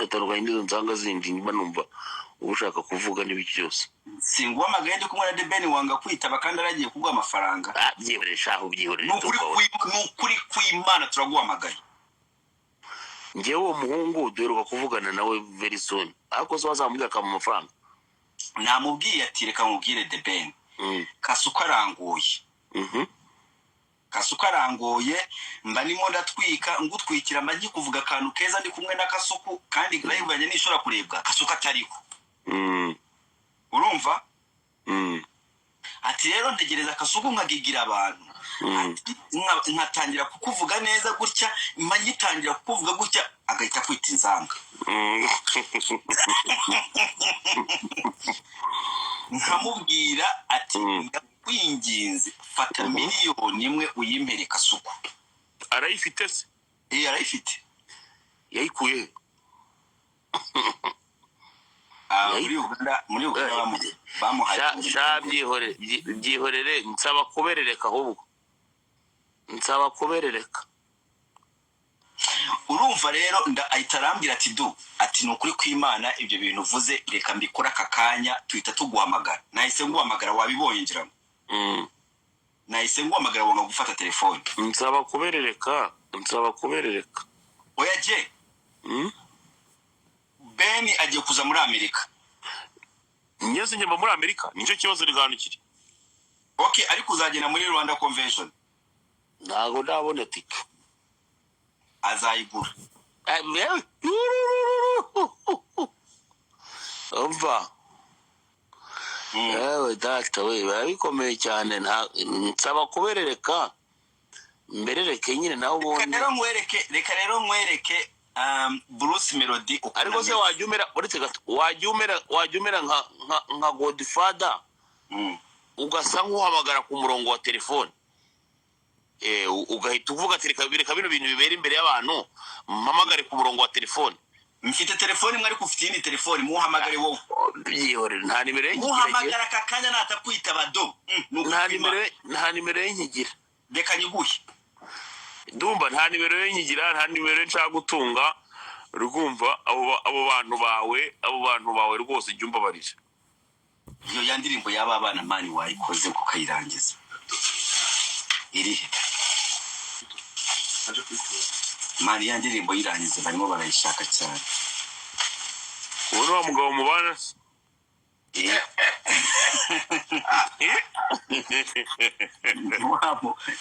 Atandukanye n'izo nzanga zindi mba numva uba ushaka kuvuga n'ibiki byose. Singuhamagaye ndi kumwe na The Ben, wanga kwitaba kandi aragiye kuguha amafaranga. Ah, byihorere shahu, byihorere. Ni ukuri. Ndumva we. Ni ukuri kw'Imana, turaguhamagaye. Njyewe uwo muhungu duheruka kuvugana nawe very soon, ariko se wazamubwira akamuha amafaranga? Namubwiye ati: "Reka nkubwire, The Ben, Kasuku arangoye." Kasuku arangoye, mba ndimo ndatwika, ngutwikira, mba nkikuvuga akantu keza ndi kumwe na Kasuku, kandi live yanjye ntishobora kurebwa Kasuku atariho. Urumva? Ati: "Rero ntegereza Kasuku nkagigira abantu." Ati: "Nkatangira kukuvuga neza gutya, mba ngitangira kukuvuga gutya, agahita kwita inzanga." Nkamubwira ati: "Ndakwinginze, fata 1 miliyoni uyimpere Kasuku." Arayifite se? Eh, arayifite. Yayikuye he? Ah, muri Uganda bamuhaye. Sha, byihorere, byihorere, nsaba kuberereka, ahubwo nsaba kuberereka. Urumva rero, ahita arambwira ati: "Du," ati, "ni ukuri kw'Imana, ibyo bintu uvuze reka mbikore aka kanya, tuhita tuguhamagara." Nahise nguhamagara, wabibonye ngira ngo. Nahise nguhamagara, wanga gufata telefone. Nsaba kuberereka, nsaba kuberereka. Oya je. Ben agiye kuza muri Amerika. Ngeze njye muri Amerika, nicyo kibazo riganukiri. Okay, ariko uzagenda muri Rwanda Convention? Ntabwo ndabona tike. Azayigura. Eh, yewe. Umva. Yewe data we, biba bikomeye cyane. Nsaba kuberereka, mberereke nyine nawe Reka ubundi. rero nkwereke, reka rero nkwereke Bruce Melody ukuntu Ariko se ameze. wajya umera, uretse gato, wajya umera nka Godfather, ugasa nk'uhamagara ku murongo wa telefone, ugahita uvuga ati: "Reka bino bintu bibera imbere y'abantu, mpamagare ku murongo wa telefone." Mfite telefone imwe, ariko ufite iyindi telefone, muhamagare wowe. Byihorere, nta nimero ye nkigira. Muhamagara aka kanya, natakwitaba do. Ni ukuri Nta kw'Imana. nimero ye nkigira. Reka nyiguhe. Ndumva nta nimero ye nkigira, nta nimero ye nshaka gutunga. Rwumva abo bantu bawe rwose, jya umbabarira. Iyo ya ndirimbo y'aba bana, man, wayikoze ukayirangiza, irihe, man? Ya ndirimbo yirangize, barimo barayishaka cyane. Uwo ni wa mugabo mubana se? Eh, Eh?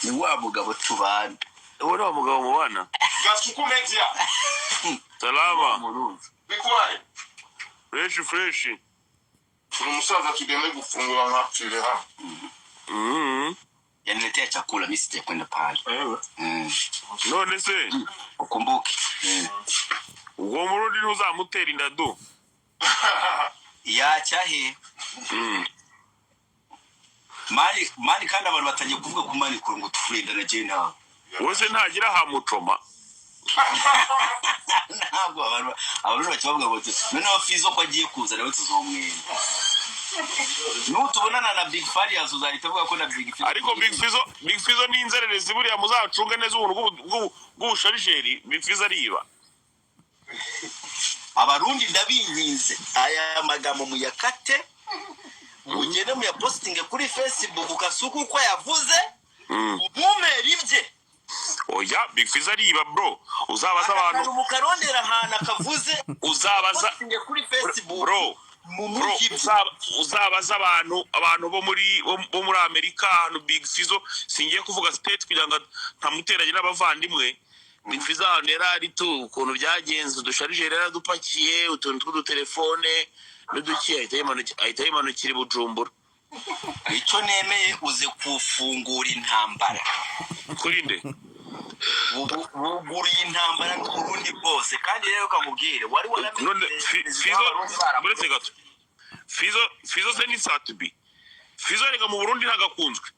Ni wa mugabo tubana. Uwo ni wa mugabo mubana. Gasuku Media. Salama. Murumva? Bikwaye. Fresh, fresh. Uri umusaza, tugende gufungura nkapfire hano. Yaniletea chakula, mi sijakwenda pale. Ewe. None se Ukumbuke. Uwo Murundi ntuzamutera inda du? Yacya he? Man, man, kandi abantu batangiye kuvuga ku man kure ngo turenda na je nawe. Wowe se ntagira hamucoma? Ntabwo abantu bakibavuga ngo noneho Fizo ko agiye kuza nawe tuzomwenda, nutubonana na Big Farious uzahita avuga ko na Big Fizzo. Ariko Big Fizzo, Big Fizzo ni inzererezi buriya, muzacunge neza ubuntu bw'ubusharigeri. Big Fizzo ariba. Abarundi ndabinginze, aya magambo muyakate, mugende muyapositinge kuri Facebook. Kasuku uko yavuze, mumere ibye. Oya, Big Fizzo ariba, bro, uzabaza Aka abantu. kantu mukarondera ahantu akavuze, Uzabaza. positinge kuri Facebook. Bro, Mumuhe ibye. Uzabaza abantu bo muri Amerika, ahantu Big Fizzo, singiye kuvuga state kugira ngo ntamuteranye n'abavandimwe. Big Fizzo ahantu yari ari tu, ukuntu byagenze, udusharijeri yaradupakiye, utuntu tw'udutelefone n'uduki, ahita yimanukira i Bujumbura. Icyo nemeye, uze kufungura intambara. Kuri nde? Buguruye intambara n'Uburundi bwose. Kandi rero kamubwire, wari waramenye None perezida Fizzo w'Abarundi barakoze. Uretse gato, Fizzo se ni Satubi? Fizzo reka, mu Burundi ntagakunzwe.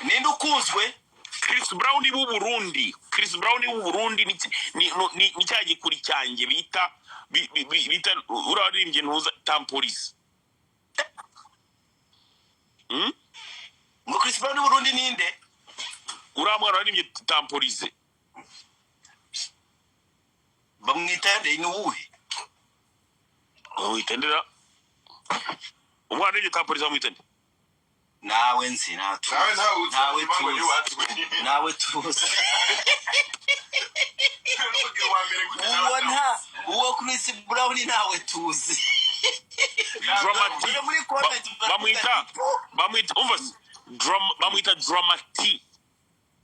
Ninde ukunzwe? Chris Brown w'u Burundi, Chris Brown w'u Burundi ni cya gikuri cyanjye bita bita uraririmbye ntuza Tampolisi. Ngo Chris Brown w'Uburundi ninde? Uriya mwana waririmbye Tampolise. Bamwita nde? Ni uwuhe? Bamwita ndera? Umwana w'igitapolisi bamwita nde? Nawe nzi, nta tuzi. Nawe ntawe uzi. Nawe Impamvu tuzi. y'iwacu. Nawe tuzi. N'umugira uwa mbere gute nawe? Uwo nta, uwo Chris Brown ntawe tuzi. Drama T. Ujye muri comment. Bamwita, umva se, bamwita Drama T.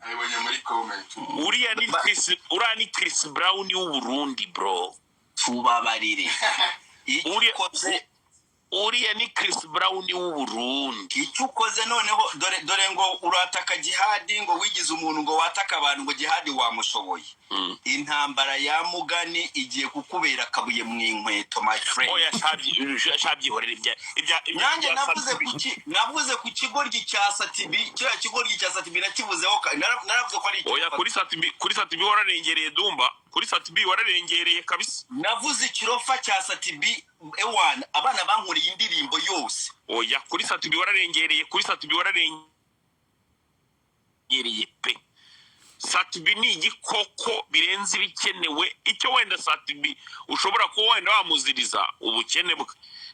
Nabibonye muri comment. Uriya ni Chris, uriya ni Chris Brown w'Uburundi, bro. Tubabarire, icyo ukoze. Uriya ni Chris Brown w'Uburundi. Icyo ukoze noneho, dore dore ngo urataka Jihadi, ngo wigize umuntu, ngo wataka abantu, ngo Jihadi wamushoboye. Intambara ya mugani igiye kukubera akabuye mu inkweto, my friend. Oya, shabyihorera ibya Nanjye bya navuze Sat-B. ku ki, navuze ku kigoryi cya Sat-B. Kiriya kigoryi cya Sat-B nakivuzeho, naravuze ko ari Oya, kuri Sat-B, kuri Sat-B wararengereye, Dumba. Kuri Sat-B wararengereye kabisa. Navuze ikirofa cya Sat-B, ewana, abana bankoreye indirimbo yose. Oya, kuri Sat-B wararengereye, kuri Sat-B wararengereye pe. Sat-B ni igikoko birenze ibikenewe. Icyo wenda Sat-B ushobora kuba wenda wamuziriza ubukene bwe,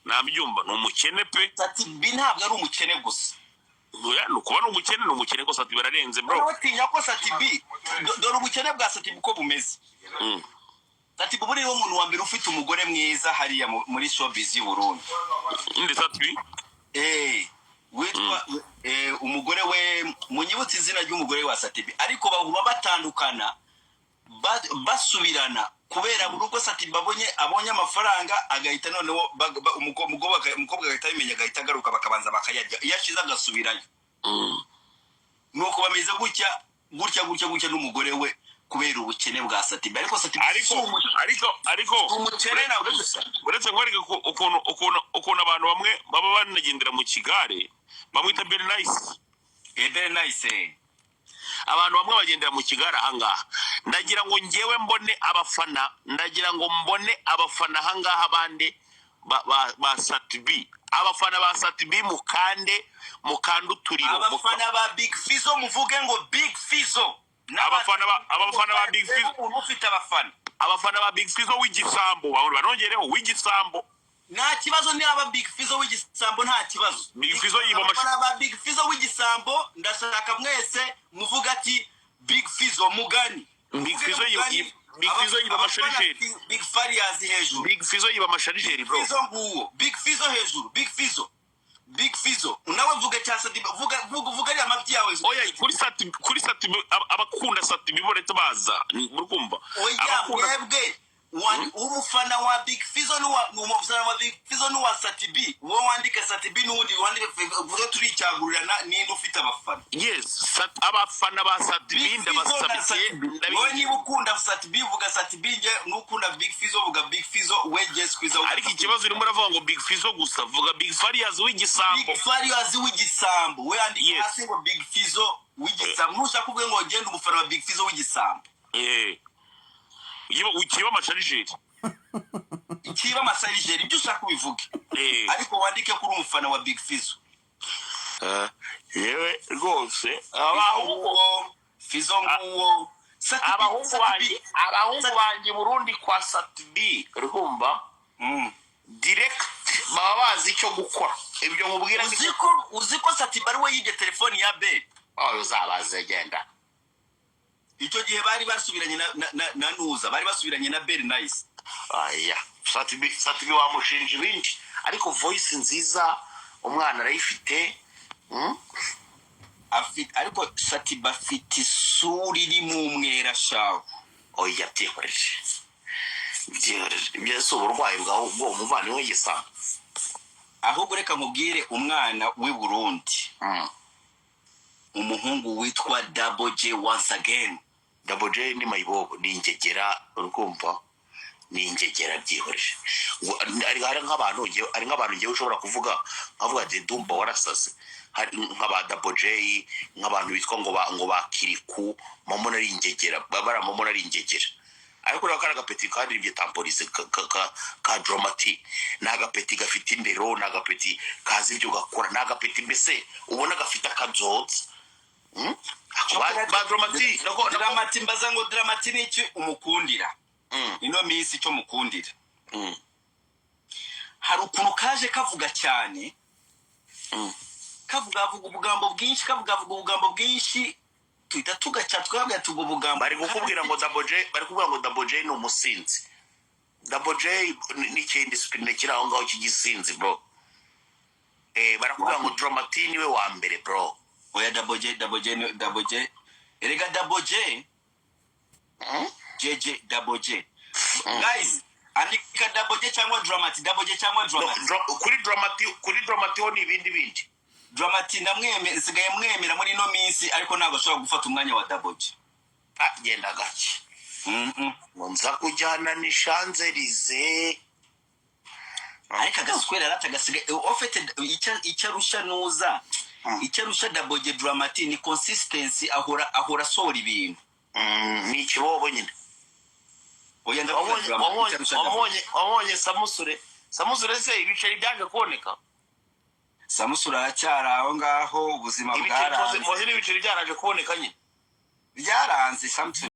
nabyumva, ni umukene pe. Sat-B ntabwo ari umukene gusa. Oya, ni ukuba ari umukene, ni umukene ko Sat-B ararenze, bro. Noneho tinya ko Sat-B, dore ubukene bwa Sat-B uko bumeze. Sat-B buriya niwe muntu wa mbere ufite umugore mwiza hariya muri showbiz y'u Burundi. Inde? Sat-B? Witwa umugore we, munyibutse izina ry'umugore wa Sat-B. Ariko bahura batandukana, basubirana kubera buri uko Sat-B abonye amafaranga, agahita noneho umukobwa agahita abimenya, agahita agaruka, bakabanza bakayarya, iyo ashize agasubirayo. Nuko bameze gutya gutya gutya gutya n'umugore we kubera ubukene bwa Sat-B. Ariko Sat-B Ariko si ariko umukene na gusa. Uretse nkwereke ukuntu abantu bamwe baba banagendera mu kigare, bamwita Bernice. Bernice. Abantu bamwe bagendera mu kigare ahangaha. Ndagira ngo ngewe mbone abafana, ndagira ngo mbone abafana ahangaha bande ba Sat-B, abafana ba Sat-B, mukande, mukande uturiro. Abafana ba Big Fizzo, muvuge ngo Big Fizzo. Abafana ba Big Fizzo. Umuntu ufite abafana. Abafana ba Big Fizzo w'igisambo, banongereho w'igisambo. Nta kibazo, niba Big Fizzo w'igisambo, nta kibazo. Big Fizzo yiba Abafana ba Big Fizzo w'igisambo, ndashaka mwese muvuga ati Big Fizzo mugani. Big Fizzo Big Fizzo yiba Abafana amasharijeri. Big Farious hejuru. Big Fizzo yiba amasharijeri, bro. Fizzo nguwo, Big Fizzo hejuru, Big Fizzo, Big Fizzo. Nawe vuga cya Sat-B, vuga, vuga, vuga ariya mabyi yawe. Oya, kuri Sat-B, abakunda Sat-B bo leta baza, muri kumva? Oya. Abakunda Mwebwe umufana wa Big Fizzo n'uwa, umufana wa Big Fizzo n'uwa Sat-B, wowe wandike Sat-B n'uwundi wandike, vuga turicyagurirana ninde ufite abafana. Yes, abafana ba Sat-B. Big Fizzo na Ndabasabye. Sat-B. Wowe niba ukunda Sat-B, vuga Sat-B, nge n'ukunda Big Fizzo, vuga Big Fizzo, we Jess Kwiza vuga Ariko Sat-B. ikibazo, urimo uravuga ngo Big Fizzo gusa, vuga Big Farious w'igisambo. Big Farious w'igisambo, we andika hasi ngo Big Fizzo w'igisambo. Nushaka kuvuga ngo genda umufana wa Big Fizzo w'igisambo. Ukiba amasharijeri. Kiba amasarijeri, ibyo ushaka ubivuge. Ariko wandike ko uri umufana wa Big Fizzo. Yewe rwose, Fizzo abahungu nguwo, Fizzo nguwo. Sat-B, abahungu Sat-B. banjye, abahungu banjye Burundi kwa Sat-B, urumva? Direct baba bazi icyo gukora, ibyo nkubwira ni Uzi ko Sat-B ari we yibye telefoni ya Ben? Oh, uzabaze, genda. Icyo gihe bari basubiranye na Nuza, bari basubiranye na Ben Nice. Aya, Sat-B, Sat-B wamushinja ibindi, ariko voice nziza umwana arayifite. Afite, ariko Sat-B afite isura irimo umwera shawe. Oya, byihorere, byihorere, ibyo si uburwayi bwawe bw'uwo muvandimwe w'igisambo. Ahubwo reka nkubwire umwana w'i Burundi, umuhungu witwa Double J once again. Double J ni mayibobo, ni ingegera, urumva? Ni ingegera, byihorere. Hari nk'abantu ngewe ushobora kuvuga nkavuga ati "Ndumva warasaze." Hari nk'aba Double J, nk'abantu bitwa ngo ba Kiriku, mamona ari ingegera, bara mamona ari ingegera. Ariko rero kari agapeti karirimbye Tampolize ka Drama T, ni agapeti gafite indero, ni agapeti kazi ibyo gakora, ni agapeti mbese ubona gafite akajotsi. Ba Drama T Drama T, mbaza ngo Drama T ni iki umukundira? Ino minsi icyo mukundira, hari ukuntu kaje kavuga cyane, kavuga avuga ubugambo bwinshi, kavuga avuga ubugambo bwinshi, tuhita tugaca twabwira ati ubwo bugambo. Bari kukubwira ngo Double J, bari kukubwira ngo Double J ni umusinzi. Double J n'ikindi discipline kiri aho ngaho cy'igisinzi, bro. Barakubwira ngo Drama T niwe wa mbere, bro. Oya, Double J, Double J, Double J, erega Double J, JJ, Double J. Guys, andika Double J cyangwa Drama T, Double J cyangwa No, Drama T. Kuri Drama T, kuri Drama T ho ni ibindi bindi. Drama T ndamweme, nsigaye mwemera muri ino minsi, ariko ntabwo ashobora gufata umwanya wa Double J. Ah, genda gake. Ngo nza kujyana ni Shanzelize. Ariko agaswera arata gasigaye ofete icyo arusha nuza, icyo arusha Double J, Drama T, ni consistency, ahora asohora ibintu. Ni ikibobo nyine. Oya, ndavuga Drama T, icyo arusha Double J. Wabonye Samusure? Samusure se ibiceri byaje kuboneka? Samusure aracyari aho ngaho, ubuzima Ibiceri bwaranze. muzi n'ibiceri byaraje kuboneka nyine. Byaranze Samusure.